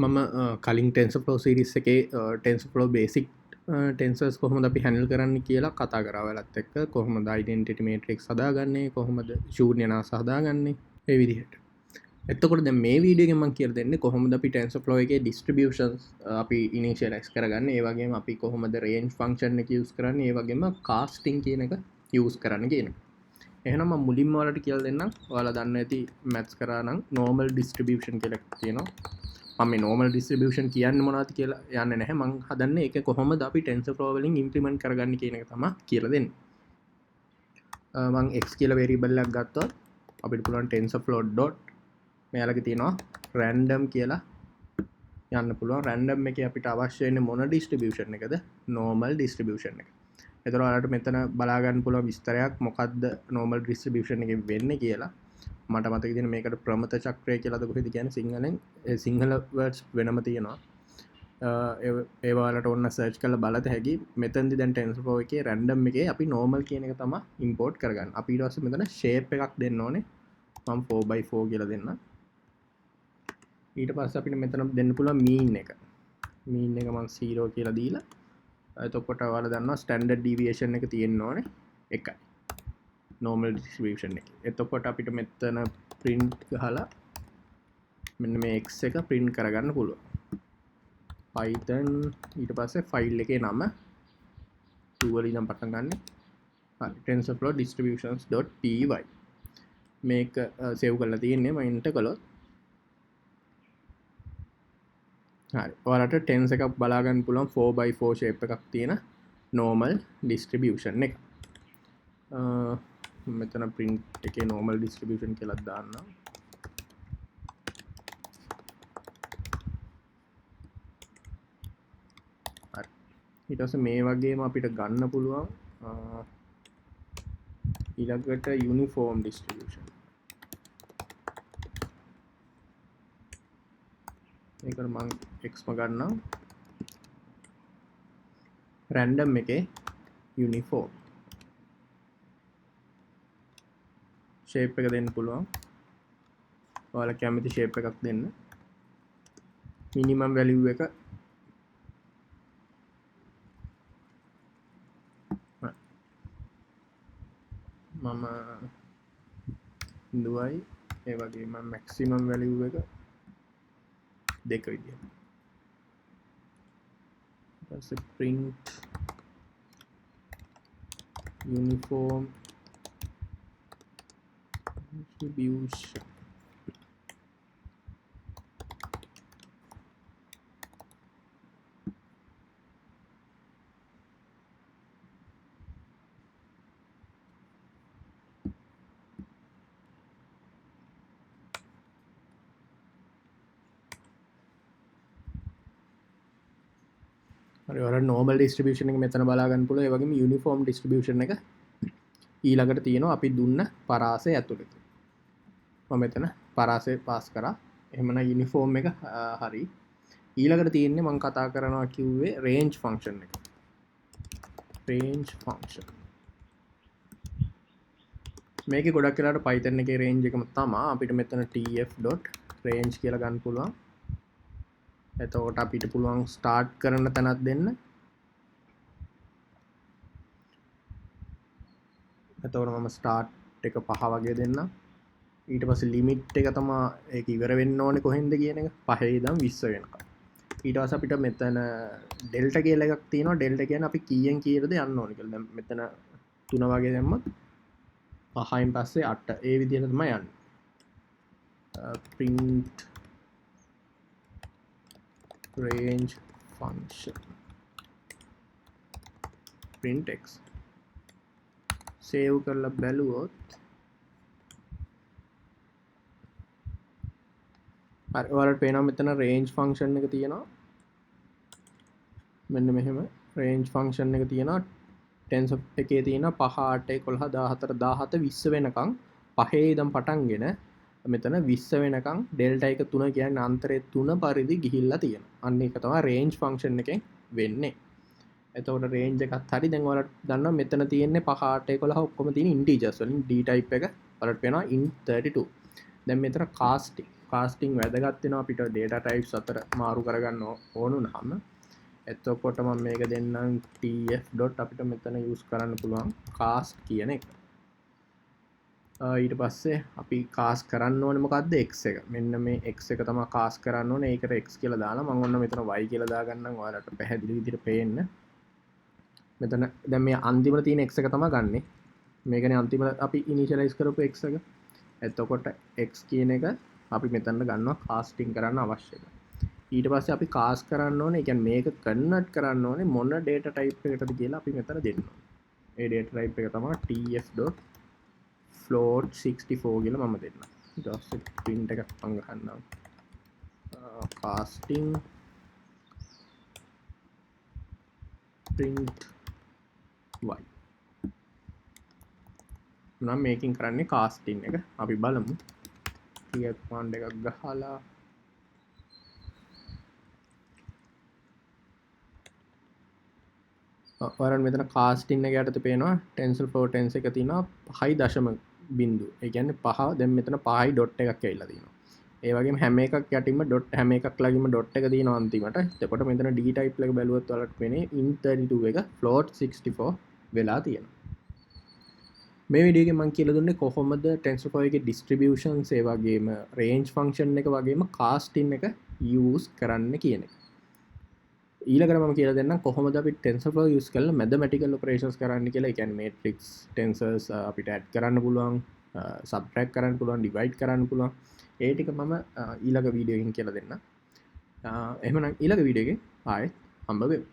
මම කලින් TensorFlow series එකේ TensorFlow basic tensors කොහොමද අපි හැන්ඩල් කරන්නේ කියලා කතා කරා ඔයාලත් එක්ක. කොහොමද identity matrix හදාගන්නේ, කොහොමද ශූන්‍ය නාස හදාගන්නේ, ඒ විදිහට. එතකොට දැන් මේ වීඩියෝ එකෙන් මම කියලා දෙන්නේ කොහොමද අපි TensorFlow එකේ distributions අපි initialize කරගන්නේ, ඒ වගේම අපි කොහොමද range function එක use කරන්නේ, ඒ වගේම casting කියන එක use කරන්න කියන එක. එහෙනම් මම මුලින්ම ඔයාලට කියලා දෙන්නම්. ඔයාලා දන්න ඇති maths කරා නම් normal distribution කියලා එකක් තියෙනවා. මම මේ normal distribution කියන්නේ මොනවද කියලා යන්නේ නැහැ. මං හදන්නේ ඒක කොහොමද අපි TensorFlow වලින් implement කරගන්නේ කියන එක තමයි කියලා දෙන්නේ. මං x කියලා variable එකක් ගත්තොත් අපිට පුළුවන් TensorFlow dot මෙයාලගේ තියෙනවා random කියලා යන්න පුළුවන්. Random එකේ අපිට අවශ්‍ය වෙන්නේ මොන distribution එකද? Normal distribution එක. එතකොට ඔයාලට මෙතන බලා ගන්න පුළුවන් විස්තරයක් මොකද්ද normal distribution එකේ වෙන්නේ කියලා. මට මතක විදිහට මේකට ප්‍රමත චක්‍රය කියලාද කොහෙද කියන්නේ සිංහලෙන්? ඒ සිංහල වර්ඩ්ස් වෙනම තියෙනවා. ඒ ඔයාලට ඕන සර්ච් කරලා බලත හැකි. මෙතනදි දැන් TensorFlow එකේ random එකේ අපි normal කියන එක තමයි import කරගන්න. අපි ඊට පස්සේ මෙතන shape එකක් දෙන්න ඕනේ. මම four by four කියලා දෙන්නම්. ඊට පස්සේ අපිට මෙතන දෙන්න පුළුවන් mean එක. Mean එක මම 0 කියලා දීලා එතකොට ඔයාලා දන්නවා standard deviation එක තියෙන්න ඕනේ 1යි. Normal distribution එක. එතකොට අපිට මෙතන print ගහලා මෙන්න මේ x එක print කරගන්න පුළුවන්. Python ඊට පස්සේ file එකේ නම 2 වලින් නම් පටන් ගන්න. හරි, TensorFlow distributions.py මේක save කරලා තියෙන්නේ. මම enter කළොත් හරි, ඔයාලට tens එකක් බලා ගන්න පුළුවන් four by four shape එකක් තියෙන normal distribution එක. මෙතන print එකේ normal distribution කියලා දාන්නම්. හරි, ඊට පස්සේ මේ වගේම අපිට ගන්න පුළුවන් ඊළඟට uniform distribution. ඒකට මං x ම ගන්නම්. Random එකේ uniform shape එක දෙන්න පුළුවන්. ඔයාලා කැමති shape එකක් දෙන්න. Minimum value එක මම 0යි, ඒ වගේම maximum value එක දෙක විදියට. ඊට පස්සේ print uniform distribution. හරි, ඔයාලා normal distribution එක මෙතන බලා ගන්න පුළුවන්. ඒ වගේම uniform distribution එක ඊළඟට තියෙනවා අපි දුන්න පරාසය ඇතුළත. මම මෙතන පරාසය පාස් කරා. එහෙමනම් uniform එක හරි. ඊළඟට තියෙන්නේ මම කතා කරනවා කිව්වේ range function එක. Range function. මේකේ ගොඩක් වෙලාවට Python එකේ range එකම තමා. අපිට මෙතන tf.range කියලා ගන්න පුළුවන්. එතකොට අපිට පුළුවන් ස්ටාර්ට් කරන තැනක් දෙන්න. එතකොට මම ස්ටාර්ට් එක 5 වගේ දෙන්නම්. ඊට පස්සේ ලිමිට් එක තමා ඒක ඉවර වෙන්න ඕනේ කොහෙන්ද කියන එක 5 ඉඳන් 20 වෙනකම්. ඊට පස්සේ අපිට මෙතන ඩෙල්ටා කියලා එකක් තියෙනවා. ඩෙල්ටා කියන්නේ අපි කීයෙන් කීයටද යන්න ඕනේ කියලා. දැන් මෙතන 3 වගේ දැම්මොත් 5න් පස්සේ 8 ඒ විදිහට තමයි යන්නේ. Print range function print x save කරලා බැලුවොත් හරි, ඔයාලට පේනවා මෙතන range function එක තියෙනවා. මෙන්න මෙහෙම range function එක තියෙනවා. tensor එකේ තියෙනවා 5 8 11 14 17 20 වෙනකන් පහේ ඉඳන් පටන්ගෙන මෙතන 20 වෙනකන් ඩෙල්ටා එක 3 කියන්නේ අන්තරේ 3 පරිදි ගිහිල්ලා තියෙනවා. අන්න ඒක තමයි range function එකෙන් වෙන්නේ. එතකොට range එකත් හරි. දැන් ඔයාලට දන්නවා මෙතන තියෙන්නේ 5 8 11 ඔක්කොම තියෙන integers වලින් d type එක ඔයාලට පේනවා int 32. දැන් මෙතන කාස්ටිං වැදගත් වෙනවා අපිට ඩේටා ටයිප්ස් අතර මාරු කරගන්න ඕන වුනහම. එතකොට මම මේක දෙන්නම් tf dot අපිට මෙතන යූස් කරන්න පුළුවන් කාස්ට් කියන එක. ඊට පස්සේ අපි කාස්ට් කරන්න ඕනේ මොකද්ද? X එක. මෙන්න මේ x එක තමයි කාස්ට් කරන්න ඕනේ. ඒකට x කියලා දාලා මම ඔන්න මෙතන y කියලා දාගන්නම් ඔයාලට පැහැදිලි විදිහට පේන්න. මෙතන දැන් මේ අන්තිමට තියෙන x එක තමයි ගන්නෙ. මේකනේ අන්තිමට අපි ඉනිෂියලයිස් කරපු x එක. එතකොට x කියන එක අපි මෙතනට ගන්නවා කාස්ටිං කරන්න අවශ්‍ය එක. ඊට පස්සේ අපි කාස්ට් කරන්න ඕනේ, ඒ කියන්නේ මේක කන්වර්ට් කරන්න ඕනේ මොන ඩේටා ටයිප් එකටද කියලා අපි මෙතන දෙන්න ඕනේ. ඒ ඩේටා ටයිප් එක තමයි tf dot float 64 කියලා මම දෙන්නම්. ඊට පස්සේ print එකක් මම ගහන්නම්. Casting print y. නම් මේකෙන් කරන්නේ කාස්ටිං එක. අපි බලමු. ටීඑෆ් කමාන්ඩ් එකක් ගහලා ඔයාලට මෙතන කාස්ටිං එක යටතේ පේනවා TensorFlow tensor එක තියෙනවා පහයි දශම බිංදු. ඒ කියන්නේ පහ, දැන් මෙතන පහයි ඩොට් එකක් ඇවිල්ලා තියෙනවා. ඒ වගේම හැම එකක් යටින්ම ඩොට්, හැම එකක් ළඟින්ම ඩොට් එක තියෙනවා අන්තිමට. එතකොට මෙතන D type එක බැලුවොත් ඔයාලට පේන්නේ int 32 එක float 64 වෙලා තියෙනවා. මේ වීඩියෝ එකෙන් මම කියලා දුන්නේ කොහොමද TensorFlow එකේ distributions ඒ වගේම range function එක වගේම casting එක use කරන්න කියන එක. ඊළඟට මම කියලා දෙන්නම් කොහොමද අපි TensorFlow use කරලා mathematical operations කරන්න කියලා. ඒ කියන්නේ matrix tensors අපිට add කරන්න පුළුවන්, subtract කරන්න පුළුවන්, divide කරන්න පුළුවන්. ඒ ටික මම ඊළඟ වීඩියෝ එකකින් කියලා දෙන්නම්. එහෙමනම් ඊළඟ වීඩියෝ එකෙන් ආයෙත් හම්බ වෙමු.